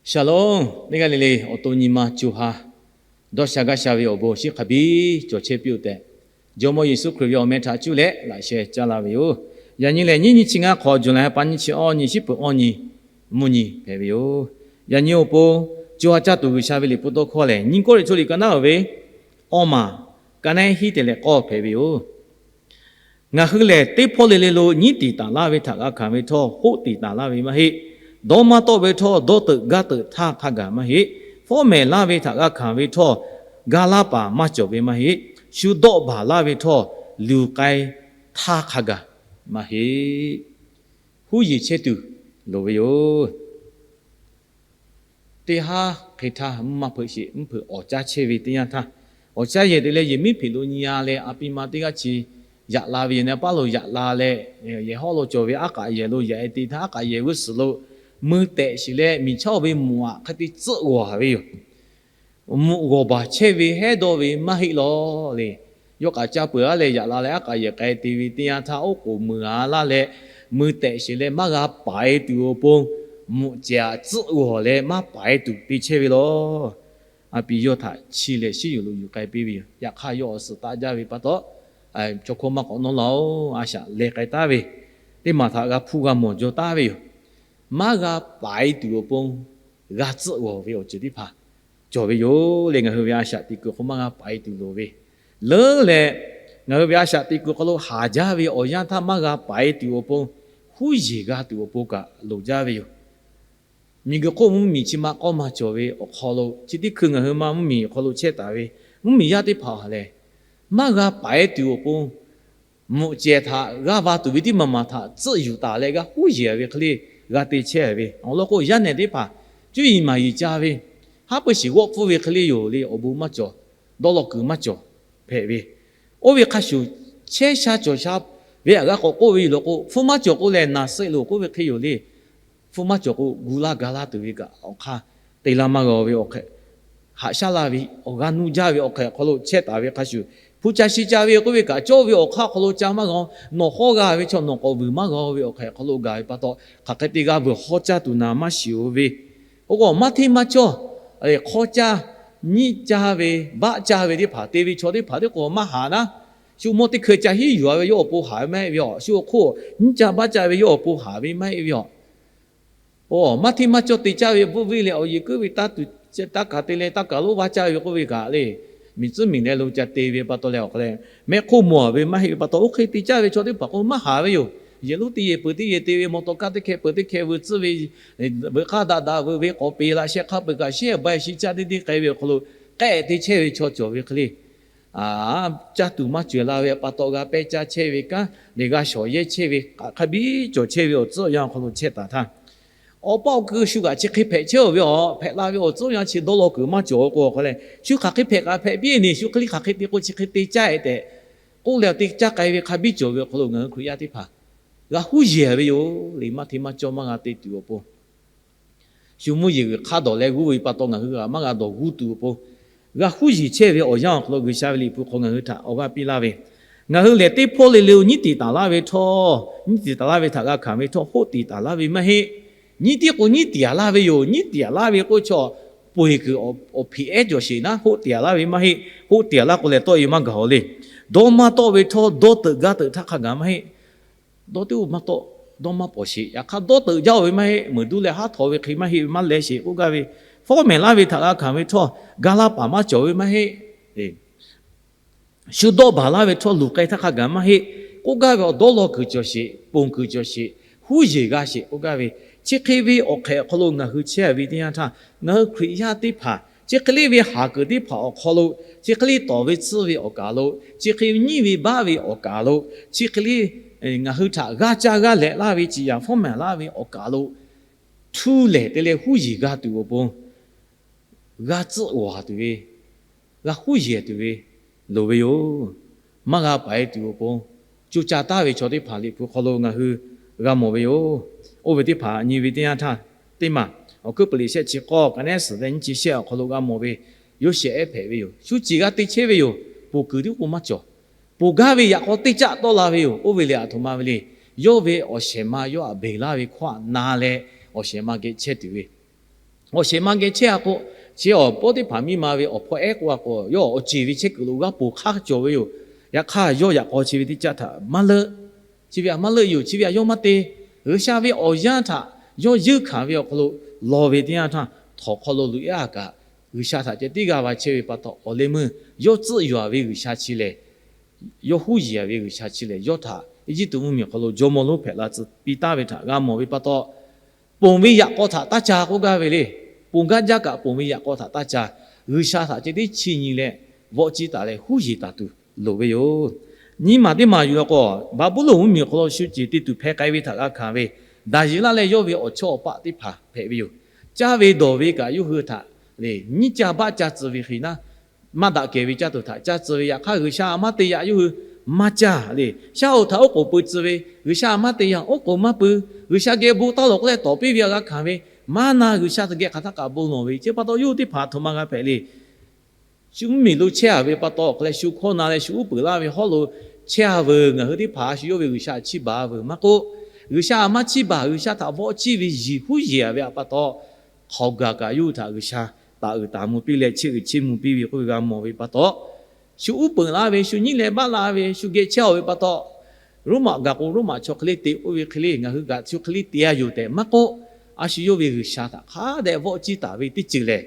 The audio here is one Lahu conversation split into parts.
Shalom, teˇ g'aˇ le le awˬ to nyi ma co ha dawˇ sha gaˇ sha ve awˬ bon awˬ shinˉ hk'a biˇ cawˬ chehˇ piˇ-oˆ tehꞈ, Jawˇmawˇ Yeˍsuˆ Hkriꞈ ve awˬ meh htaꞈ cuˇ leh laꞈ sheh caˇ laˇ ve yoˬ. Yaꞈ nyi lehˬ, nyiˇ nyi chi ngaˇ hk'awꞈ, July pa nyiˇ chi awˇ nyi, shiˉ peuˬ awˇ nyi, mvuhˇ nyi hpehꞈ ve yoˬ. Yaꞈ nyi awˬ pon co ha caˇ tuˬ G'uiˬsha ve liꞈ hpu tawˇ hkawˇ lehˬ, nyiˇ Kawˇrenˍhtuˆ liꞈ ka naˉ uiˍ ve awˇ maˬ, ka naˉ hiˉ te leh k'awˇ hpehꞈ ve yoˬ. Ngaˬ hui lehˬ, teˇ hpawˇ le le lo nyiˉ tiˍ taˍ laˇ ve htaꞈ g'a hkanˍ ve htawˇ, hoˆ tiˍ taˍ laˇ ve maˇ heˆ. Dawˇ maˇ tawˆ ve htawˇ, dawˇ teuꞈ gaˇ teuꞈ htaˇ hk'a gaˬ maˇ heˆ. Fawˉ mehˍ laˇ ve htaꞈ g'a hkanˍ ve htawˇ, ga laˇ paˍ maˇ cawˬ ve maˇ heˆ. Shu dawˆ baˬ laˇ ve htawˇ, luˬ k'ai htaˇ hk'a gaˬ maˇ heˆ. Huˉ yeˬ chehˇ tuˬ loˍ ve yoˬ. Teˇ haˉ hk'e htaˇ, mvuhˇ maˇ hpeuꞈ sheˍ, mvuhˇ hpeuꞈ awˍ caˇ chehˇ ve teˇ yanˇ htaˇ, awˍ caˇ yehˬ te leh yehˬ miˉ hpeꞈ lo nyi-a leh, a pi ma teˇ g'aˇ chi yaꞈ la ve yoˬ. Naˍ paˉ lo yaꞈ la leh, yehˬ hawˉ lo cawˬ ve aˉ k'aꞈ yehˬ lo yaꞈ-e te htaˇ, aˉ k'aꞈ yehˬ g'uˇ suhˍ lo mui tehꞈ sheˍ leh, miˬ chaˇ-oˬ ve mvuhꞈ aꞈ hk'e te tcuhˆ g'awˬ ve yoˬ. Mvuhꞈ g'awˬ baˬ chehˇ ve hehˉ dawˇ ve maˇ heˆ law le. Yawˇ k'aꞈ caˇ peuˬ-a leh yaꞈ la leh aˉ k'aꞈ yehˬ k'ai te ve teˇ yanˇ htaˇ, oˉ k'oˍ meuˍ-a laˇ leh, mui tehꞈ sheˍ leh maˇ g'a paˍ-e tuˬ awˬ pon, mvuhꞈ cehˬ aꞈ tcuhˆ g'awˬ leh maˇ paˍ-e tuˬ te chehˇ ve law. A pi yawˇ htaꞈ chi leh shiˉ yuˬ lo yuˬ k'ai piˇ ve yoˬ. Yaꞈ hk'aˇ, yawˇ awˬ suhˍ taˆ jaˇ ve pa taw, chaw hkawˇ maˇ k'awꞈ nawˉ la-oˬ, a shaꞈ leh k'ai taˉ ve, teˇ maˬ htaꞈ g'a hpuˇ g'a mawˬ jaw taˉ ve yoˬ. Maˇ g'a paˍ-e tuˬ awˬ pon g'a tcuhˆ g'awˬ ve awˬ ceuˬ teˇ hpaˍ cawˬ ve yoˬ le. Ngaˬ hui ve a shaꞈ teꞈ kuiˬ hk'aw maˇ g'a paˍ-e tuˬ loˍ ve, leuˉ leh, ngaˬ hui ve a shaꞈ teꞈ kuiˬ hk'aw lo haˍ jaˇ ve awˬ yanˇ htaˇ maˇ g'a paˍ-e tuˬ awˬ pon, huˉ yeˬ g'a tuˬ awˬ pon kaꞈ loˍ jaˇ ve yoˬ. Miˬguiˬ hk'oˆ mvuhˇmiˬ chi ma k'awˇ maˇ cawˬ ve awˬ hk'aw lo, chi teˇ hkui ngaˬ hui ma mvuhˇmiˬ awˬ hk'aw lo chehˇ taˍ ve mvuhˇmiˬ yaˇ teˇ hpaˍ lehˬ, maˇ g'a paˍ-e tuˬ awˬ pon, mvuhꞈ cehˬ htaꞈ g'aˇ va tuˬ ve teˇ maˬ maˬ htaꞈ tcuhˆ yuˬ taˍ leh g'a huˉ yeˬ ve hk'e le g'a te chehˇ ve. Awˬ lawn k'o, yaˇ nehˬ teˇ hpaˍ cuˇ yiˍ maˍ yiˍ ca ve, haˉ pui shiˍ g'awˆ pfuhˇ ve hk'e le yoˬ le. Awˬ bon maˇ cawˬ, dawˇ law kuiˬ maˇ cawˬ hpehꞈ ve. Oˇ ve hk'a shuˍ, chehˇ sha cawˬ sha ve aꞈ g'a k'awꞈ k'oˆ ve yoˬ law k'o, hpfuhˇ maˇ cawˬ k'o lehˬ, naˍ suh loˬ k'oˆ ve hk'e yoˬ le. Hpfuhˇ maˇ cawˬ k'o, gu laˇ ga laˇ tuˬ ve kaꞈ awˬ hk'aˇ te laˇ maˇ g'a ve awˬ hk'e, haꞈ shaˉ laˇ ve awˬ g'aˇ nuˇ jaˇ ve awˬ hk'e awˬ hk'aw lo chehˇ taˍ ve hk'a shuˍ, hpu ca shi ca ve k'oˆ ve kaꞈ, cawˇ ve awˬ hk'aˇ awˬ hk'aw lo ca maˇ g'a-o. Nawˬ hawˉ g'a ve chaw nawˬ k'awꞈ vuiˬ maˇ g'a ve awˬ hk'e awˬ hk'aw lo gaˬ ve pa taw, hk'aˬ hk'e te g'a vuiˬ hawˉ caˇ tuˬ naˍ maˇ shiˍ-o ve. Oˇ k'o, maˇ hteˇ maˇ cawˇ, hk'awˇ caˇ, nyiˇ caˇ ve, baˆ caˇ ve teˇ hpaˍ te ve chaw teˇ hpaˍ teˇ k'o maˇ haˍ naˉ, shu mawˇ teˇ hkui ca hiˉ yuˬ-a ve yawˇ awˬ pon haˍ ve maˇ heˆ ve yoˬ. Shu awˬ hk'oˆ nyiˇ caˇ baˆ caˇ ve yawˇ awˬ pon haˍ ve maˇ heˆ ve yoˬ. Oˇ, maˇ hteˇ maˇ cawˇ te caˇ ve bvuhˆ viˇ leh awˬ yeˬ kuiˉ ve taˇ tuˬ, taˇ kaˍ te leh taˇ kaˍ lonˉ vaˇ caˇ ve k'oˆ ve kaꞈ le, miˬ tcuhˉ miˬ leh lo ca te ve pa taw leh awˬ hk'e leh, mehˆ hk'oˆ mawˬ ve maˇ heˆ ve pa taw, oˇ hk'e te caˇ ve chaw teˇ hpaˍ k'o maˇ haˍ ve yoˬ. Yehˬ lonˉ teˇ yehˬ peuˬ teˇ yehˬ te ve, mawˬ tawˍ kaˇ teˇ hkeh peuˬ teˇ hkeh vuiˬ tcuhˉ ve, veuꞈ k'aˇ daꞈ daꞈ vuiˬ ve k'awꞈ peˬ laꞈ sheh hk'a peuˬ kaꞈ shehˉ bai shi caˇ teˇ deˇ k'ai ve awˬ hk'aw lo k'ehˆ te chehˇ ve chaw cawˬ ve hk'e le. Caˇ tuˬ maˇ cawˬ la ve pa taw g'a pehˇ caˇ chehˇ ve kanˉ lehˬ, g'a shawˍ yehˇ chehˇ ve hk'a biˇ cawˬ chehˇ ve awˬ tcuhˉ awˬ yanˇ awˬ hk'aw lo chehˇ taˍ htaˇ, awˬ pa awˬ kuiˬ shu kaꞈ chi hk'e hpehꞈ chehˇ-oˬ ve yoˬ. Hpehꞈ la ve awˬ tcuhˉ awˬ yanˇ chi dawˇ law kuiˬ maˇ cawˬ k'o awˬ hk'e leh, shu hk'aˬ hk'e hpehꞈ kaꞈ hpehꞈ piˇ-e ni, shu hk'e le hk'aˬ hk'e te k'o chi hk'e te caˇ-e tehꞈ k'oˆ leh te caˇ k'ai ve hk'a biˇ cawˬ ve awˬ hk'aw lo ngaˬ hui Hkriꞈ yaˇ teˇ hpaˍ g'a huˉ yeˬ ve yoˬ le. Maˇ hteˇ maˇ cawˇ maˇ g'a te tuˬ awˬ pon, shu mvuhˇ yeˬ g'uiˬ hk'a dawˬ leh g'uˇ ve pa taw ngaˬ hui g'a maˇ g'a dawˬ g'uˇ tuˬ awˬ pon, g'a huˉ yeˬ chehˇ ve awˬ yanˇ awˬ hk'aw lo G'uiˬsha ve liꞈ hpu hk'aw ngaˬ hui htaꞈ awˬ g'aˇ piˇ laˇ ve, ngaˬ hui lehˬ teˇ hpawˇ le le-o nyiˉ tiˍ taˍ laˇ ve htawˇ, nyiˉ tiˍ taˍ laˇ ve htaꞈ g'a hkanˍ ve htawˇ, hoˆ tiˍ taˍ laˇ ve maˇ heˆ. Nyiˉ tiˉ k'o nyiˉ tiˍ-a laˇ ve yoˬ. Nyiˉ tiˍ-a laˇ ve k'o chaw peu-eˬ kuiˬ awˬ hpeꞈ ehˉ cawˬ sheˍ naˉ, hoˆ tiˍ-a laˇ ve maˇ heˆ. Hoˆ tiˍ-a laˇ k'o leh tawˆ-e maˇ gaˬ-oˬ le. Dawˇ maˇ tawˆ ve htawˇ, dawˇ teuꞈ gaˇ teuꞈ htaˇ hk'a gaˬ maˇ heˆ. Dawˇ teˇ oˇ maˇ tawˆ, dawˇ maˇ pawˍ sheˍ. Yaꞈ hk'aˇ, dawˇ teuꞈ jaˇ-oˬ ve maˇ heˆ. Meuˬ duˇ leh haˉ htaw ve hk'e maˇ heˆ ve maˇ leh sheˍ k'oˆ gaˇ ve, fawˉ mehˍ laˇ ve htaꞈ g'a hkanˍ ve htawˇ, ga laˇ paˍ maˇ cawˬ ve maˇ heˆ. Shu dawˆ baˬ laˇ ve htawˇ, luˬ k'ai htaˇ hk'a gaˬ maˇ heˆ k'oˆ gaˇ ve awˬ dawˇ law kuiˬ cawˬ sheˍ, ponˬ kuiˬ cawˬ sheˍ, huˉ yeˬ g'a sheˍ k'oˆ gaˇ ve, chi hk'e ve awˬ hk'ehꞈ awˬ hk'aw lo ngaˬ hui chehˇ ve teˇ yanˇ htaˇ, ngaˬ hui Hkriꞈ yaˇ teˇ hpaˍ chi hk'e le ve haˍ kuiˬ teˇ hpaˍ awˬ hk'aw lo, chi hk'e le tawˍ ve tsuhˇ ve awˬ kaˬ lo, chi hk'e nyiˇ ve baˆ ve awˬ kaˬ lo, chi hk'e le ngaˬ hui htaꞈ g'aˇ caˇ g'aˇ lehꞈ laˇ ve ciˍ yanˍ fawˉ mehˍ laˇ ve awˬ kaˬ lo, htu lehˬ te leh huˉ yeˬ g'a tuˬ awˬ pon g'a tcuhˆ g'awˬ tuˬ ve, g'a huˉ yeˬ tuˬ ve loˍ ve yoˬ. Maˇ g'a paˍ-e tuˬ awˬ pon co ca taˍ ve chaw teˇ hpaˍ liꞈ hpu hk'aw lo ngaˬ hui g'a mawˬ ve yoˬ. Oˇ ve teˇ hpaˍ nyi ve teˇ yanˇ htaˇ, teˇ maˬ awˬ hkuiˉ puiˍ liꞈ shehˆ chi k'awˇ, ka nehˉ suhˍ leh nyiˇ chi shehˆ awˬ hk'aw lo g'a mawˬ ve, Yoˇsehꞈ ehˉ hpehꞈ ve yoˬ. Shu ciˬ g'a te chehˇ ve yoˬ. Ponˬ kuiˬ tiˉ k'o maˇ cawˬ. Ponˬ gaˇ ve yaꞈ k'aw teˇ caˆ tawˆ la ve yoˬ. Oˇ ve lehˬ, aˬ htoꞈ ma ve le. Yawˇ ve awˬ shehˍ ma yawˇ htaꞈ beˬ laˇ ve hkawˇ htaꞈ na leh, awˬ shehˍ ma geh chehˇ tuˬ ve Awˬ shehˍ ma geh chehˇ-a k'o, chi awˬ pawˆ teˇ hpaˍ miˇ ma ve awˬ hpawˇ ehˉ k'oˆ-a k'o, yawˇ awˬ ceˬ ve chehˇ kuiˬ lo g'aˇ ponˬ hk'aˇ cawˬ ve yoˬ. Yaꞈ hk'aˇ, yawˇ yaꞈ k'aw chi ve teˇ caˆ htaꞈ maˇ leuˆ. Chi ve htaꞈ maˇ leuˆ yoˬ. Chi ve htaꞈ yawˇ maˇ te. G'uiˬsha ve awˬ yanˇ htaꞈ yawˇ yeunˇ hkanˍ ve awˬ hk'aw lo lawˬ ve teˇ yanˇ htaˇ, htawnˍ hk'aw lo loꞈ-e-a kaꞈ, G'uiˬsha htaꞈ ceh teˇ g'aˇ va chehˇ ve pa taw, awˬ leh meuˇ yawˇ tcuhˆ yuˬ-a ve G'uiˬsha chi lehˬ, yawˇ huˉ yeˬ-a ve G'uiˬsha chi lehˬ, yawˇ htaꞈ Eˇjiˇtuꞈ mvuhˇmiˬ awˬ hk'aw lo jawˇmawˇ lonˉ hpehꞈ la tcuh piˇ taˍ ve htaꞈ g'a mawˬ ve pa taw, ponˬ ve yaꞈ k'aw htaꞈ taˇ ca k'oˆ gaˇ ve le. Ponˬ gaˇ jaˇ kaꞈ, ponˬ ve yaꞈ k'aw htaꞈ taˇ ca. G'uiˬsha htaꞈ ceh tiˉ chiˇ nyi leh, vawˆ ciˇ taˍ leh huˉ yeˬ taˍ tuˬ loˍ ve yoˬ. Nyiˇ maˬ teˇ maˬ yuˬ law k'o, Baˍbuˍlonˍ mvuhˇmiˬ awˬ hk'aw lo shu ceˬ te tuˬ hpeh k'ai ve htaꞈ g'a hkanˍ ve, Daˍyeˍlaˆ leh yawˇ ve awˬ chawˇ awˬ paˆ teˇ hpaˍ hpehꞈ ve yoˬ. Caˇ ve dawˬ ve kaꞈ yawˇ hui htaꞈ le nyiˇ caˇ baˆ caˇ tcuh ve hk'e naˉ, maˇ daꞈ kehˬ ve caˇ tuˬ htaꞈ caˇ tcuh ve, yaꞈ hk'aˇ G'uiˬsha maˇ te yaꞈ yawˇ hui maˇ caˇ le. Shaˉ hoꞈ htaꞈ oˉ k'oˍ pui tcuh ve, G'uiˬsha maˇ te yaꞈ, oˉ k'oˍ maˇ pui. G'uiˬsha geh bon taˇ lawˬ k'oˆ leh tawˍ piˇ ve htaꞈ g'a hkanˍ ve, maˇ na G'uiˬsha teˇ geh hk'aˬ htaˇ kaꞈ bon lawˬ ve. Chi pa taw yawˇ hui teˇ hpaˍ htoꞈ ma g'a hpehꞈ le. Shu mvuhˇmiˬ lo chehˇ-a ve pa taw, hk'aˬ leh shu hkawˇ na leh shu uˉ peunˍ laˇ ve hawˉ lo chehˇ-a veuˬ, ngaˬ hui teˇ hpaˍ a shu yawˇ ve G'uiˬsha chiˇ baˬ-a veuˬ maˇ k'oˆ, G'uiˬsha maˇ chiˇ baˬ, G'uiˬsha htaꞈ vawˆ ciˇ ve yiˬ huˉ yeˬ-a ve pa taw, hk'aoˍ gaˬ kaꞈ yawˇ hui htaꞈ G'uiˬsha taˍ uiˍ taˍ mvuh piˇ leh, chiˇ uiˍ chiˇ mvuh piˇ ve k'oˆ ve g'a mawˬ ve pa taw, shu uˉ peunˍ laˇ ve, shu nyiˉ leh baˆ laˇ ve, shu geh chehˇ-a ve pa taw, Roˉmaꞈ gaˬ k'o Roˉmaꞈ chaw hk'e le te k'oˆ ve hk'e le, ngaˬ hui kaꞈ shu hk'e le te-a yoˬ tehꞈ maˇ k'oˆ, a shu yawˇ ve G'uiˬsha htaꞈ hk'a dehꞈ vawˆ ciˇ taˍ ve teˇ ceuˬ lehˬ,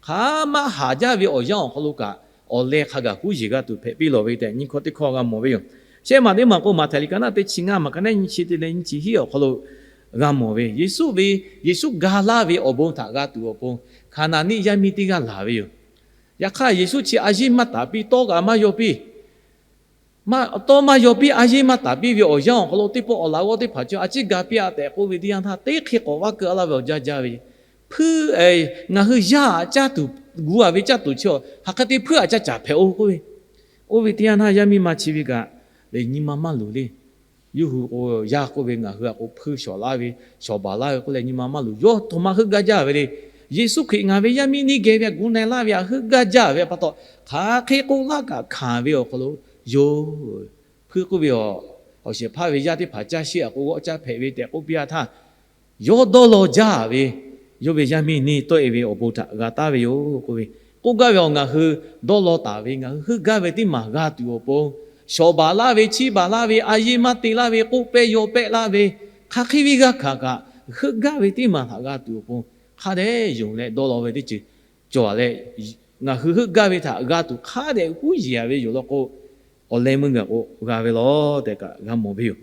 hk'a maˇ haˍ jaˇ ve awˬ yanˇ awˬ hk'aw lo kaꞈ, awˬ leh hk'a gaˬ huˉ yeˬ g'a tuˬ hpehꞈ piˇ lawˬ ve tehꞈ nyi hkawˇ teˇ hkawˇ g'a mawˬ ve yoˬ. Shehˆ maˬ teˇ maˬ k'o, Maꞈhtehˍ liꞈ ka naˆ teˇ chi ngaˇ maˬ ka naˆ nyi chi teˇ leh nyi chi hiˆ awˬ hk'aw lo g'a mawˬ ve, Yeˍsuˆ ve, Yeˍsuˆ ga laˇ ve awˬ bon htaꞈ g'a tuˬ awˬ pon, Hkaˍnanˍ neˆ yaˇ miˇ teˇ g'aˇ laˬ ve yoˬ. Yaꞈ hk'aˇ Yeˍsuˆ chi a yiˇ maˇ taˍ piˇ, tawˇ kaꞈ maˇ yaw piˇ. Tawˇ maˇ yaw piˇ, a yeˇ maˇ taˍ piˇ ve awˬ yanˇ awˬ hk'aw lo teˇ pawˆ awˬ laꞈ g'awˇ teˇ hpaˍ chi a ciˉ ga piˇ-a tehꞈ k'oˆ ve teˇ yanˇ htaˇ, teˇ hk'e k'awꞈ vaˇ keu-a laˇ ve awˬ jaˇ jaˇ ve, hpuiˇ, ngaˬ hui yaˇ aꞈ caˇ tuˬ, gu-a ve caˇ tuˬ chi-a, hk'aˬ hk'e te hpuiˇ aꞈ caˇ caˍ hpehꞈ-o k'oˆ ve. Oˇ ve teˇ yanˇ htaˇ yaˇ miˇ ma chi ve kaꞈ lehˬ nyi ma maˇ luˬ le. Yawˇ hui k'o yaˇ k'oˆ ve, ngaˬ hui aꞈ k'o hpuiˇ shawˍ laˇ ve, shawˍ baˬ laˇ ve k'oˆ leh nyi ma maˇ luˬ. Yawˇ htoꞈ ma heuˆ gaˇ jaˇ ve le. Yeˍsuˆ Hkriꞈ ngaˬ ve yaˇ miˇ neˇ geh ve aꞈ gu na-e laˇ ve aꞈ heuˆ gaˇ jaˇ ve pa taw, hk'aˬ hk'e k'oˆ laˇ kaꞈ hkanˍ ve awˬ hk'aw lo yoˬ. Hpuiˇ k'oˆ ve, awˬ shehˍ hpaˇ ve yaˇ teˇ hpaˍ caˇ sheˆ-a k'o g'awˆ caˇ hpehꞈ ve tehꞈ k'oˆ piˇ-a htaˇ, yawˇ dawˇ law jaˇ ve, yawˇ ve yaˇ miˇ neˇ tawˆ-e ve awˬ bon htaꞈ g'a taˍ ve yoˬ k'oˆ ve. K'oˆ gaˇ ve awˬ, ngaˬ hui dawˇ law taˍ ve, ngaˬ hui heuˆ gaˇ ve teˇ maˬ g'a tuˬ awˬ pon, shawˍ baˬ laˇ ve, chiˇ baˬ laˇ ve, a yeˇ maˇ te laˇ ve, k'oˆ pehˇ yaw pehˆ laˇ ve, hk'aˬ hk'e ve g'a hkanˍ kaꞈ, heuˆ gaˇ ve teˇ maˬ htaꞈ g'a tuˬ awˬ pon, hk'a dehꞈ yonˍ leh dawˇ law ve teˇ ceuˬ cawˬ leh, ngaˬ hui heuˆ gaˇ ve htaꞈ g'a tuˬ hk'a dehꞈ huˉ yeˬ-a ve yoˬ law k'o, awˬ leh meuˇ gaˬ k'o g'a ve law tehꞈ kaꞈ g'a mawˬ ve yoˬ.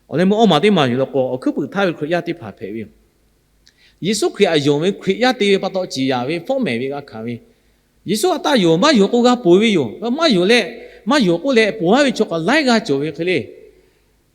Awˬ leh meuˇ awˇ maˬ teˇ maˬ yoˬ law k'o, awˬ hkuiˉ puiˍ htaˇ ve Hkriꞈ yaˇ teˇ hpaˍ hpehꞈ ve yoˬ. Yeˍsuˆ Hkriꞈ aꞈ yonˍ ve Hkriꞈ yaˇ te ve pa taw ciˍ yanˍ ve, fawˉ mehˍ ve g'a hkanˍ ve, Yeˍsuˆ aꞈ taˇ yonˍ, maˇ yonˍ k'o g'a ponˬ ve yoˬ. Maˇ yonˍ leh, maˇ yonˍ k'oˆ leh ponˬ-a ve chaw kaꞈ laiˉ g'aˇ cawˬ ve hk'e le.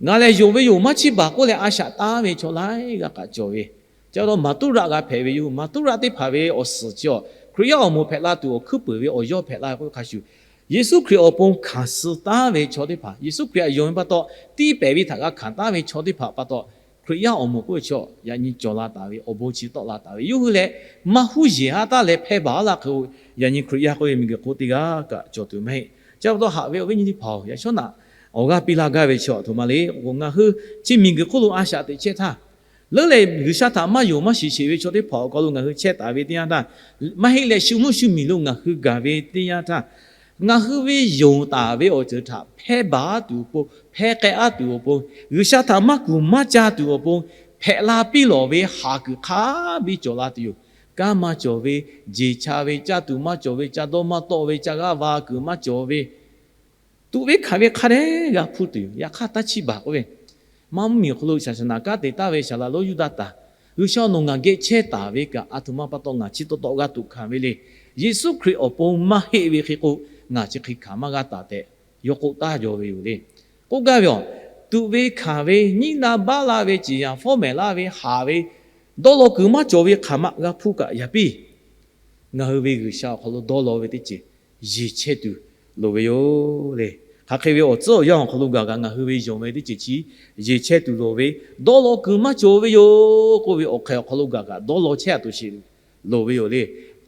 Ngaˬ lehˬ yonˍ ve yoˬ, maˇ chiˇ baˬ k'oˆ leh a shaꞈ taˍ ve chaw laiˉ g'aˇ kaꞈ cawˬ ve. Chi pa taw Maˍtuˆraꞈ g'a hpehꞈ ve yoˬ. Maˍtuˆraꞈ teˇ hpaˍ ve awˬ suhˍ chi-a, Hkriꞈ yaˇ awˬ moˍ hpehꞈ la tuˬ awˬ hkuiˉ puiˍ ve awˬ yawˇ hpehꞈ la ve k'oˆ ve hk'a shuˍ, Yeˍsuˆ Hkriꞈ awˬ pon hkanˍ suh taˉ ve chaw teˇ hpaˍ, Yeˍsuˆ Hkriꞈ aꞈ yonˍ ve pa taw, tiˇ pehˍ ve htaꞈ g'a hkanˍ taˉ ve chaw teˇ hpaˍ pa taw, Hkriꞈ yaˇ awˬ moˍ k'oˆ ve chi-a, yaꞈ nyi cawˬ la taˍ ve, awˬ bon chi tawˆ la taˍ ve, yawˇ hui leh maˇ huˉ yeˬ-a taˉ leh hpehˇ baˬ-a laˇ hk'e-o, yaꞈ nyi Hkriꞈ yaˇ k'oˆ ve miˬguiˬ hk'oˆ teˇ g'aˇ kaꞈ cawˬ tuˬ maˇ heˆ. Chi pa taw haꞈ ve awˬ viˉ nyi teˇ hpaˍ-oˬ, yaꞈ shawˉ naꞈ awˬ g'aˇ piˇ laˇ gaˇ ve chi-a htoꞈ ma le k'o, ngaˬ hui chi miˬguiˬ hk'oˆ lo a shaꞈ teꞈ chehˇ htaˇ, leuˉ lehˬ G'uiˬsha htaꞈ maˇ yonˍ maˇ shiˍ sheˍ ve chaw teˇ hpaˍ awˬ hk'aw lo ngaˬ hui chehˇ taˍ ve teˇ yanˇ htaˇ, maˇ heˆ leh shu mvuhˇ shu miˬ lo ngaˬ hui gaˬ ve teˇ yanˇ htaˇ, ngaˬ hui ve yonˍ taˍ ve awˬ ceuˬ htaꞈ hpehˇ baˬ-a tuˬ awˬ pon, hpehˇ k'ai-a tuˬ awˬ pon, G'uiˬsha htaꞈ maˇ kuˬ maˇ ca tuˬ awˬ pon, hpehꞈ la piˇ lawˬ ve haˍ kuiˬ hk'a biˇ cawˬ la tuˬ yoˬ. Kanˉ maˇ cawˬ ve, jeˬ cha ve, caˇ tuˬ maˇ cawˬ ve, ca dawˇ maˇ tawˆ ve, ca g'aˇ va kuiˬ maˇ cawˬ ve, tuꞈ ve hkanˍ ve hk'a dehꞈ g'a hpuˇ tuˬ yoˬ. Yaꞈ hk'aˇ taˇ chiˇ baˬ k'oˆ ve, maˇ mvuhˇmiˬ awˬ hk'aw lo shaˍ shaˍ naˍ kanˉ te taˍ ve saˍ laˍ lonˉ Yuˇdaꞈ taˍ, G'uiˬsha nawˬ ngaˬ geh chehˇ taˍ ve kaꞈ a htoꞈ ma pa taw ngaˬ chi taw taw g'a tuꞈ hkanˍ ve le. Yeˍsuˆ Hkriꞈ awˬ pon maˇ heˆ ve hk'e k'o, ngaˬ chi hk'e hkanˍ maˇ g'a taˍ tehꞈ yawˇ k'oˆ taˍ jaw ve yoˬ le. K'oˆ gaˇ ve awˬ, tuꞈ ve hkanˍ ve, nyiˉ laˇ baˆ laˇ ve, ciˍ yanˍ fawˉ mehˍ laˇ ve, haˍ ve, dawˇ law kuiˬ maˇ cawˬ ve hk'aˬ ma g'a hpuˇ kaꞈ yaꞈ piˇ. Ngaˬ hui ve G'uiˬsha awˬ hk'aw lo dawˇ law ve teˇ ceuˬ yeˬ chehˇ tuˬ loˍ ve yoˬ le. Hk'aˬ hk'e ve awˬ tcuhˉ awˬ yanˇ awˬ hk'aw lo gaˬ kaꞈ ngaˬ hui ve yonˍ ve teˇ ceuˬ chi yeˬ chehˇ tuˬ loˍ ve, dawˇ law kuiˬ maˇ cawˬ ve yoˬ k'oˆ ve awˬ hk'e awˬ hk'aw lo gaˬ kaꞈ dawˇ law chehˇ-a tuˬ sheˍ loˍ ve yoˬ le.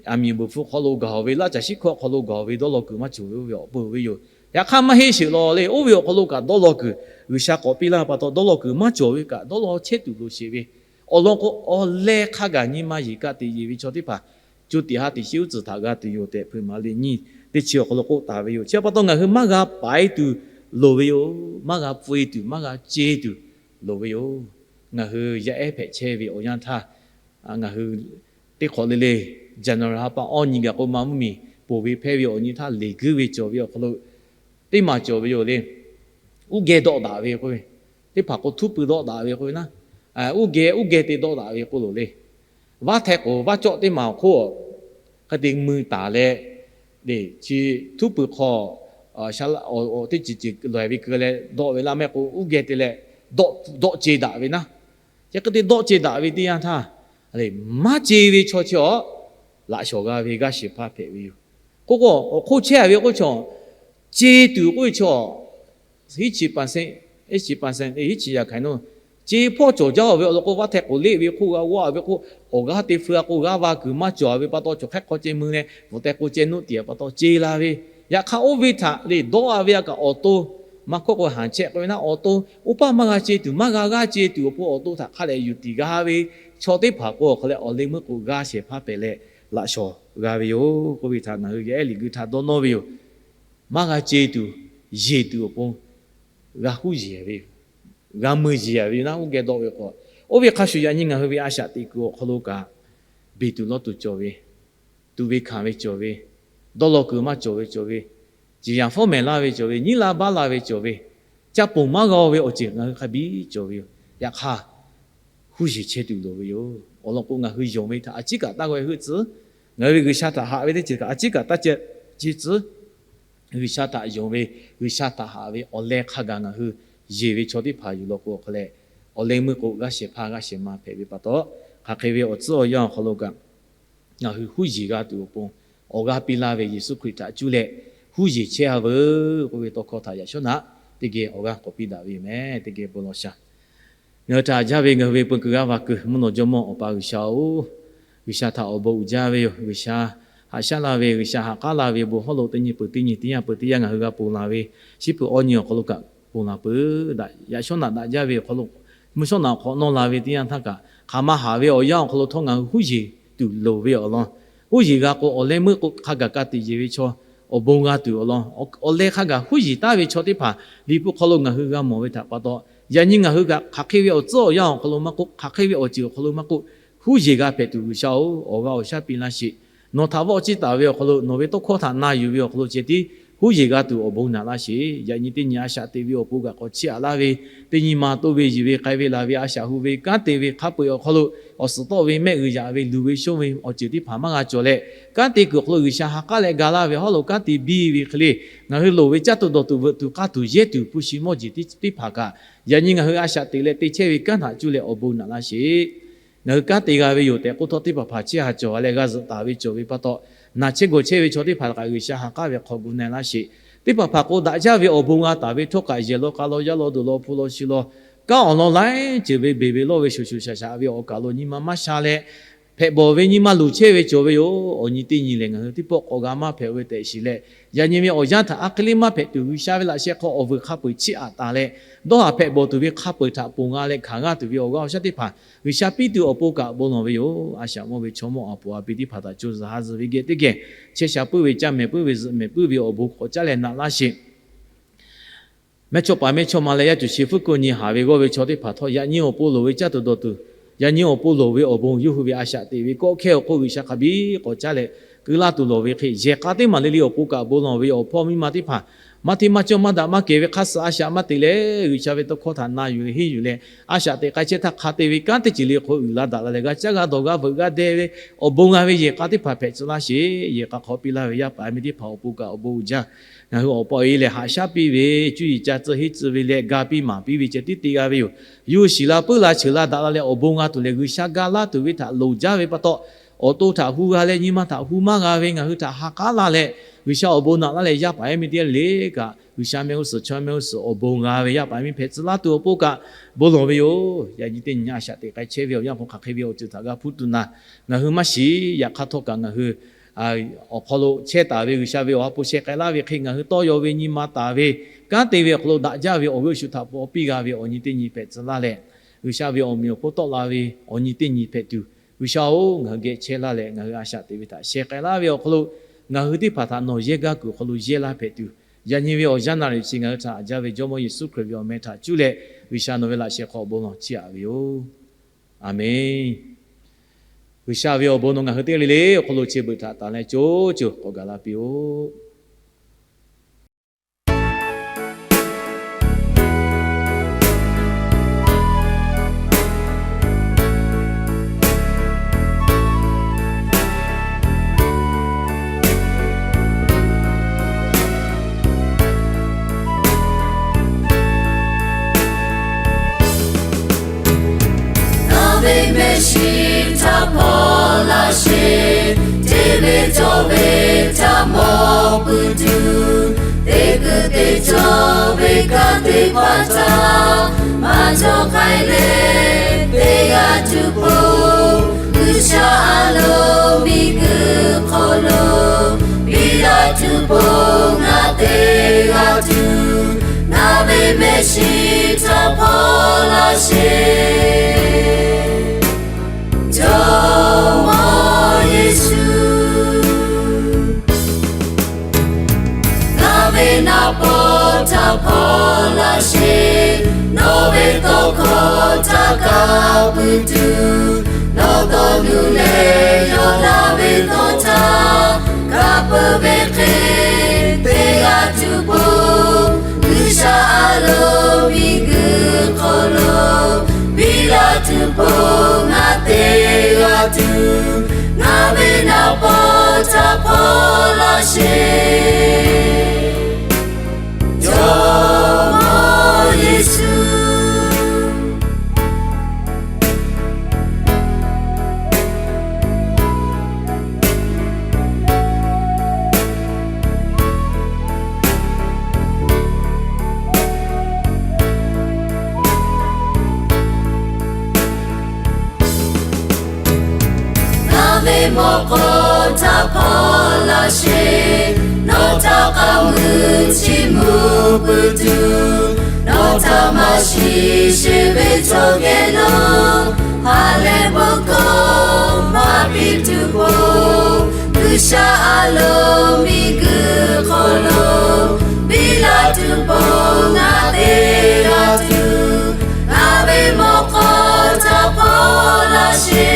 Aˬ miˍ beuˬ hpfuh hk'aw lo gaˬ-oˬ ve, laˇ caˬ shiˉ hkawˇ hk'aw lo gaˬ-oˬ ve, dawˇ law kuiˬ maˇ cawˬ ve oˇ ve awˬ peuˬ ve yoˬ. Yaꞈ hk'aˇ maˇ heˆ sheˍ law le. Oˇ ve awˬ hk'aw lo kaꞈ dawˇ law kuiˬ G'uiˬsha k'awꞈ piˇ laˇ pa taw, dawˇ law kuiˬ maˇ cawˬ ve kaꞈ dawˇ law chehˇ tuˬ loˍ sheˍ ve, Awˬ lawn k'o, awˬ leh hk'a gaˬ nyi ma yeˬ ka tiꞈ yeˬ ve chaw teˇ hpaˍ co tiꞈ ha tiꞈ shiˉ uˉ tcuhˍ htaꞈ g'a tuˬ yoˬ tehꞈ, hpeuꞈ maˍ le nyiˇ teˇ chi awˬ hk'aw lo k'oˆ taˍ ve yoˬ. Chi pa taw ngaˬ hui maˇ g'a paiˍ tuˬ loˍ ve yoˬ. Maˇ g'a pfuhˇ-e tuˬ, maˇ g'a ce tuˬ loˍ ve yoˬ. Ngaˬ hui yaˇ ehˉ hpehꞈ chehˇ ve awˬ yanˇ htaˇ, ngaˬ hui teˇ hk'awꞈ le le, January ha pa awˇ nyi gaˬ k'o, ma mvuhˇ miˬ poˬ ve hpehˇ ve awˬ nyi htaˇ, leˬ guiˇ ve cawˬ ve awˬ hk'aw lo teˇ maˬ cawˬ ve yoˬ le. Uˉ geh dawˆ daꞈ ve k'oˆ ve, teˇ hpaˍ k'o htuˉ pui dawˆ daꞈ ve k'oˆ ve naˉ, uˉ geh uˉ geh te dawˆ daꞈ ve k'oˆ loˬ le. Vaˇ hteh k'oˍ vaˇ cawˆ teˇ maˬ awˬ hk'oˆ hk'e te mui taˍ leh, chi htuˉ pui hk'aw teˇ ceuˬ ceuˬ lawˬ-e ve keu leh dawˆ ve laˇ mehˆ k'o, uˉ geh te leh dawˆ ce daꞈ ve naˉ. Chi hk'e te dawˆ ce daꞈ ve teˇ yanˇ htaˇ, maˇ ce ve chaw chi awˬ laꞈ shawˍ g'a ve g'aˇ shehˍ hpaˇ hpehꞈ ve yoˬ. K'oˆ k'o, awˬ hk'oˆ chehˇ ve k'oˆ chaw, ce tuˬ k'oˆ ve chaw hiˉ chi pa sehˆ, hiˉ chi pa sehˆ, hiˉ chi yaꞈ hkaiˍ naˉ, ce hpawˇ cawˬ jaˇ-oˬ ve awˬ lawn k'o, vaˇ hteh k'oˍ leˆ ve hk'oˆ g'a g'awˇ-a ve k'o, awˬ g'aˇ te feu-a k'o, g'aˇ va kuiˬ maˇ cawˬ-a ve pa taw, cawˬ hk'ehˇ hk'aw ceh mui leh, bvuhꞈ teh k'o ceh nuˆ tiˍ-a pa taw ce la ve. Yaꞈ hk'aˇ, oˇ ve htaꞈ le dawˇ-a ve a kaꞈ awˬ to maˇ hkawˇ k'o, haˍ chehˇ k'oˆ ve naˉ, awˬ to oˇ paˇ maˇ g'a ce tuˬ, maˇ g'a g'aˇ ce tuˬ awˬ pon awˬ to htaꞈ hk'a dehꞈ yuˬ tiˍ g'a ve chaw teˇ hpaˍ k'o, awˬ hk'aw leh awˬ leh meuˇ k'o g'aˇ shehˍ hpaˇ hpehꞈ leh laꞈ shawˍ g'a ve yoˬ k'oˆ ve htaꞈ ngaˬ hui yaˇ ehˉ liꞈ gui htaꞈ dawˇ nawˇ ve yoˬ. Maˇ g'a ce tuˬ, yeˬ tuˬ awˬ pon g'a huˉ yeˬ ve yoˬ. G'a mui yeˬ-a ve yoˬ naˉ, uˉ geh dawˆ ve k'o. Oˇ ve hk'a shuˍ, yaꞈ nyi ngaˬ hui ve a shaꞈ teꞈ kuiˬ awˬ hk'aw lo kaꞈ, beˬ tuˬ lawˇ tuˬ cawˬ ve, tuꞈ ve hkanˍ ve cawˬ ve, dawˇ law kuiˬ maˇ cawˬ ve cawˬ ve, ciˍ yanˍ fawˉ mehˍ laˇ ve cawˬ ve, nyiˉ laˇ baˆ laˇ ve cawˬ ve, ca ponˬ maˇ g'a-o ve awˬ ceuˬ ngaˬ hui hk'a biˇ cawˬ ve yoˬ. Yaꞈ hk'aˇ, huˉ yeˬ chehˇ tuˬ loˍ ve yoˬ. Awˬ lawn k'o, ngaˬ hui yonˍ ve htaꞈ a ciˉ kaꞈ taˇ g'a heuˆ tcuhˉ. Ngaˬ hui ve G'uiˬsha htaꞈ haꞈ ve teˇ ceuˬ kaꞈ a ciˉ kaꞈ taˇ ce tcuhˉ. G'uiˬsha htaꞈ yonˍ ve, G'uiˬsha htaꞈ haꞈ ve awˬ leh hk'a gaˬ ngaˬ hui yeˬ ve chaw teˇ hpaˍ yuˬ law k'o, awˬ hk'aw leh awˬ leh meuˇ k'o g'aˇ shehˍ hpaˇ g'aˇ shehˍ ma hpehꞈ ve pa taw, hk'aˬ hk'e ve awˬ tcuhˉ awˬ yanˇ awˬ hk'aw lo kaꞈ, ngaˬ hui huˉ yeˬ g'a tuˬ awˬ pon, awˬ g'aˇ piˇ laˇ ve Yeˍsuˆ Hkriꞈ htaꞈ cuˇ leh huˉ yeˬ chehˇ-a veuˬ k'oˆ ve tawˇ hkawˇ htaꞈ yaꞈ shawˉ naꞈ teˇ geh awˬ g'aˇ k'awꞈ piˇ daꞈ ve yoˬ meh. Teˇ geh bon lawˬ shaˍ. Ngaˬ hui htaꞈ haꞈ jaˇ ve ngaˬ hui ve peu kuiˬ g'aˇ va kuiˬ mvuhˇ naw jawˇmawˇ Awˬ pa G'uiˬsha-oˬ, G'uiˬsha htaꞈ awˬ bon uiˍ jaˇ ve yoˬ. G'uiˬsha haꞈ shaˉ la ve, G'uiˬsha haꞈ k'aˉ la ve awˬ bon hawˉ lo teˇ nyi peuˬ teˇ nyi teˇ yanˇ peuˬ teˇ yanˇ ngaˬ hui g'a ponˬ laˬ ve, shiˉ peuˬ awˇ nyi awˬ hk'aw lo kaꞈ ponˬ laˬ peuˬ. Daꞈ yaꞈ shawˉ naꞈ daꞈ jaˇ ve awˬ hk'aw lo, mvuhˇ shawˉ naꞈ awˬ hk'awꞈ nawˇ la ve teˇ yanˇ htaˇ kaꞈ, hk'aˬ ma haꞈ ve awˬ yanˇ awˬ hk'aw lo htawˇ ngaˬ hui huˉ yeˬ tuˬ loˍ ve awˬ lawn, huˉ yeˬ g'a k'o, awˬ leh meuˇ k'o hk'a gaˬ ka tiꞈ yeˬ ve chaw awˬ bon g'a tuˬ awˬ lawn, awˬ leh hk'a gaˬ huˉ yeˬ taˍ ve chaw teˇ hpaˍ Liꞈ hpu hk'aw lo ngaˬ hui g'a mawˬ ve htaꞈ pa taw, yaꞈ nyi ngaˬ hui kaꞈ hk'aˬ hk'e ve awˬ tcuhˉ awˬ yanˇ awˬ hk'aw lo maˇ k'oˆ, hk'aˬ hk'e ve awˬ ceuˬ awˬ hk'aw lo maˇ k'oˆ, huˉ yeˬ g'a hpehꞈ tuˬ G'uiˬsha-oˬ, awˬ g'aˇ awˬ shaˉ piˇ laˇ sheˍ. Nawˬ htaꞈ vawˆ ciˇ taˍ ve awˬ hk'aw lo, nawˬ ve tawˇ hkawˇ htaꞈ na yuˬ ve awˬ hk'aw lo ceh tiˉ huˉ yeˬ g'a tuˬ awˬ bon naꞈ laˇ sheˍ. Yaꞈ nyi teˇ nyi a shaꞈ teꞈ ve awˬ pon kaꞈ k'awꞈ chiˇ aꞈ laˇ ve, teˇ nyi ma toˇ ve, yiˬ ve k'ai ve laˬ ve, a shaꞈ hu ve kanˉ te ve hk'a peu-eˬ awˬ hk'aw lo, awˬ suhˍ tawˆ ve, mehˆ g'uiˬ yaꞈ ve, luˬ ve shonˇ ve awˬ ceuˬ teˇ hpaˍ maˇ g'a cawˬ leh, kanˉ te kuiˬ awˬ hk'aw lo G'uiˬsha ha k'aˉ leh ga laˇ ve hawˉ lo kanˉ te biˇ ve hk'e le, ngaˬ hui loˍ ve caˇ tuˬ dawˬ tuˬ veuꞈ tuˬ k'aˇ tuˬ yehˇ tuˬ hpu shi mawˇ jeˬ teˇ hpaˍ kaꞈ, yaꞈ nyi ngaˬ hui a shaꞈ teꞈ leh te chehˇ ve kanˉ htaꞈ cuˇ leh awˬ bon naꞈ laˇ sheˍ. Ngaˬ hui kanˉ te g'a ve yoˬ tehꞈ k'oˆ htawˇ, teˇ hpaˍ hpaˍ chiˇ ha cawˬ leh g'a zuhꞈ taˍ ve cawˬ ve pa taw, naˬ chehˇ gawˬ chehˇ ve chaw teˇ hpaˍ kaꞈ G'uiˬsha ha k'aˉ ve hk'aw gu na laˇ sheˍ. Teˇ hpaˍ hpaˍ k'o, daꞈ jaˇ ve awˬ bon g'a taˍ ve htawˇ kaꞈ, yehˬ law k'a law, yaˇ law duˬ law, hpu law shi law, kanˉ awˬ lawn laiˉ ceuˬ ve beˬ ve lawˇ ve shuˍ shuˍ shaˍ shaˍ ve awˬ kaˬ lo nyi ma maˇ sha leh, hpehꞈ bawˬ ve nyi ma luˬ chehˇ ve cawˬ ve yoˬ. Awˬ nyi teˇ nyi lehˬ, ngaˬ hui teˇ pawˆ k'awꞈ g'a maˇ hpehꞈ ve tehꞈ shiˍ leh, yaꞈ nyi ve awˬ yanˇ htaꞈ a hk'e le maˇ hpehꞈ tuˬ, G'uiˬsha ve laꞈ sheh hk'aw awˬ vuiˬ hk'a peu-eˬ chiˇ aꞈ taˍ leh, dawˇ haˍ hpehꞈ bawˬ tuˬ ve hk'a peu-eˬ htaꞈ ponˬ g'a leh hkanˍ g'a tuˬ ve awˬ g'aˇ awˬ shaˉ teˇ hpaˍ G'uiˬsha piˇ tuˬ awˬ pon kaꞈ bon lawˬ ve yoˬ. A shaꞈ mawˇ ve chaw mawˇ a poˍ a pi teˇ hpaˍ htaꞈ co zuhˬ ha zuhˬ ve geh teˇ geh chehˇ sha puiˉ ve, caˇ mehˍ puiˉ ve, zuhꞈ mehˍ puiˉ ve awˬ bon k'awꞈ caˉ leh naꞈ laˇ sheˍ. Mehˇchawˇpaˍ mehˇchawˇma leh yaˇ cuˬ shi fuˉ kuˆ nyi haˍ ve g'awˇ ve chaw teˇ hpaˍ htawˇ, yaꞈ nyi awˬ pon loˍ ve caˇ tuˬ dawˬ tuˬ, yaꞈ nyi awˬ pon loˍ ve awˬ bon yawˇ hui ve a shaꞈ teꞈ ve kawˆ hkehˇ awˬ hk'oˆ G'uiˬsha hk'a biˇ k'awꞈ caˉ leh keu laˇ tuˬ lawˬ ve hk'e, yehˬ k'a teˇ maˬ le le awˬ pon kaꞈ bon lawˬ ve yoˬ. Awˬ hpawˇ miˇ ma teˇ hpaˍ maˇ hteˇ maˇ cawˇ maˇ daꞈ maˇ kehˬ ve hk'a suh a shaꞈ maˇ teꞈ leh, G'uiˬsha ve tawˇ hkawˇ htaꞈ na yuˬ leh henˇ yuˬ leh, a shaꞈ teꞈ k'ai chehˇ htaˇ hk'a te ve kanˉ teˇ ceuˬ le hk'aw uiˍ la daꞈ la leh g'a caˇ g'a dawˬ g'a veuꞈ g'a deh ve awˬ bon g'a ve yehˬ k'a teˇ hpaˍ hpehꞈ tcuh laˇ sheˍ. Yehˬ k'a hk'aw piˇ laˇ ve yaˇ paˍ yaˇ miˇ teˇ hpaˍ awˬ pon kaꞈ awˬ bon uiˍ jaˇ. Ngaˬ hui awˬ pa awˬ e lehˬ haꞈ shaˉ piˇ ve, cuˇ yiˍ ca tcuh henˇ tcuh ve leh ga piˇ maˍ piˇ ve ceh tiˉ te g'a ve yoˬ. Yawˇ hui shiˍ la puiˉ la cheuˬ la daꞈ la leh awˬ bon g'a tuˬ lehˬ, G'uiˬsha ga laˇ tuˬ ve htaꞈ loˍ jaˇ ve pa taw, awˬ to htaꞈ hu g'a leh nyi ma htaꞈ hu maˇ g'a ve ngaˬ hui htaꞈ ha k'aˉ laˇ leh, G'uiˬsha awˬ bon naꞈ laˇ leh yaˇ paˍ yaˇ miˇ teˇ g'aˇ le kaꞈ G'uiˬsha mehˆ g'uˇ suhˍ chaw mehˆ g'uˇ suhˍ awˬ bon g'a ve yaˇ paˍ yaˇ miˇ hpehꞈ tcuh laˇ tuˬ awˬ pon kaꞈ bon lawˬ ve yoˬ. Yaꞈ nyi teˇ nyi a shaꞈ teꞈ k'ai chehˇ ve awˬ yanˇ hk'aw hk'aˬ hk'e ve awˬ ceuˬ htaꞈ g'a hpuˇ tuˬ na, ngaˬ hui maˇ shiˍ. Yaꞈ hk'aˇ htawˇ kaꞈ ngaˬ hui awˬ hk'aw lo chehˇ taˍ ve G'uiˬsha ve awˬ ha hpu sheh k'ai laˇ ve hk'e, ngaˬ hui tawˇ yaw ve nyi ma taˍ ve kanˉ te ve awˬ hk'aw lo daꞈ jaˇ ve awˬ g'euˆ shu htaꞈ pon awˬ piˇ g'a ve awˬ nyi teˇ nyi hpehꞈ tcuh laˇ leh, G'uiˬsha ve awˬ meꞈ awˬ hponˇ tawˆ la ve awˬ nyi teˇ nyi hpehꞈ tuˬ, G'uiˬsha-oˬ, ngaˬ hui geh chehˇ laˇ leh ngaˬ hui a shaꞈ teꞈ ve htaꞈ sheh k'ai laˇ ve awˬ hk'aw lo, ngaˬ hui teˇ hpaˍ htaꞈ nawˬ yehˇ gaˇ kuiˬ awˬ hk'aw lo yehˇ laˇ hpehꞈ tuˬ, yaꞈ nyi ve awˬ yanˇ naˍ riˍ chi ngaˬ hui htaꞈ jaˇ ve Jawˇmawˇ Yeˍsuˆ Hkriꞈ ve awˬ meh htaꞈ cuˇ leh, G'uiˬsha nawˬ ve laꞈ sheh hk'aw awˬ bon lawˬ chiˇ aꞈ ve yoˬ. Aˍmenˍ. G'uiˬsha ve awˬ bon nawˬ ngaˬ hui teˇ g'aˇ le le awˬ hk'aw lo chi beuꞈ htaꞈ tanˬ leh co co k'awꞈ gaˬ la piˇ-oˆ. Nawˬ ve mehˆ shiˍ htaꞈ hpaw laˇ sheˍ. Hteˇ ve cawˬ ve htaꞈ mawˬ peuˬ tuˬ, teˇ kuiˬ teˇ cawˬ ve kanˉ teˇ hpaˍ htaꞈ maˇ cawˬ k'ai leh teˇ g'aˇ tuˬ po, G'uiˬsha a loˍ miˬguiˬ hk'aw lo biˇ la tuˬ po ngaˬ teˇ g'aˇ tuˬ, nawˬ ve mehˆ shiˍ htaꞈ hpaw laˇ sheˍ. Jawˇmawˇ Yeˍsuˆ, ngaˬ ve naˍ paw htaꞈ hpaw laˇ sheˍ. Nawˬ ve tawˇ hkawˇ htaꞈ kaˇ peuˬ tuˬ, nawˬ dawˇ nuˇ leh yawˇ laˇ ve tawˇ htaꞈ kaˇ peuˬ ve hk'e, teˇ g'aˇ tuˬ po G'uiˬsha a loˍ miˬguiˬ hk'aw lo biˇ la tuˬ po ngaˬ teˇ g'aˇ tuˬ, ngaˬ ve naˍ paw htaꞈ hpaw laˇ sheˍ. Jawˇmawˇ Yeˍsuˆ, ngaˬ ve mawꞈ k'aw htaꞈ hpaw laˇ sheˍ. Nawˬ htaꞈ k'aoˍ mui chiˇ mvuh peuˬ tuˬ, nawˬ htaꞈ maˇ shiˍ sheˍ ve chaw geh lo ha leh bon hkawˇ maˇ piˇ tuˬ po, G'uiˬsha a loˍ miˬguiˬ hk'aw lo biˇ la tuˬ po ngaˬ teˇ g'aˇ tuˬ, ngaˬ ve mawꞈ k'aw htaꞈ hpaw laˇ sheˍ.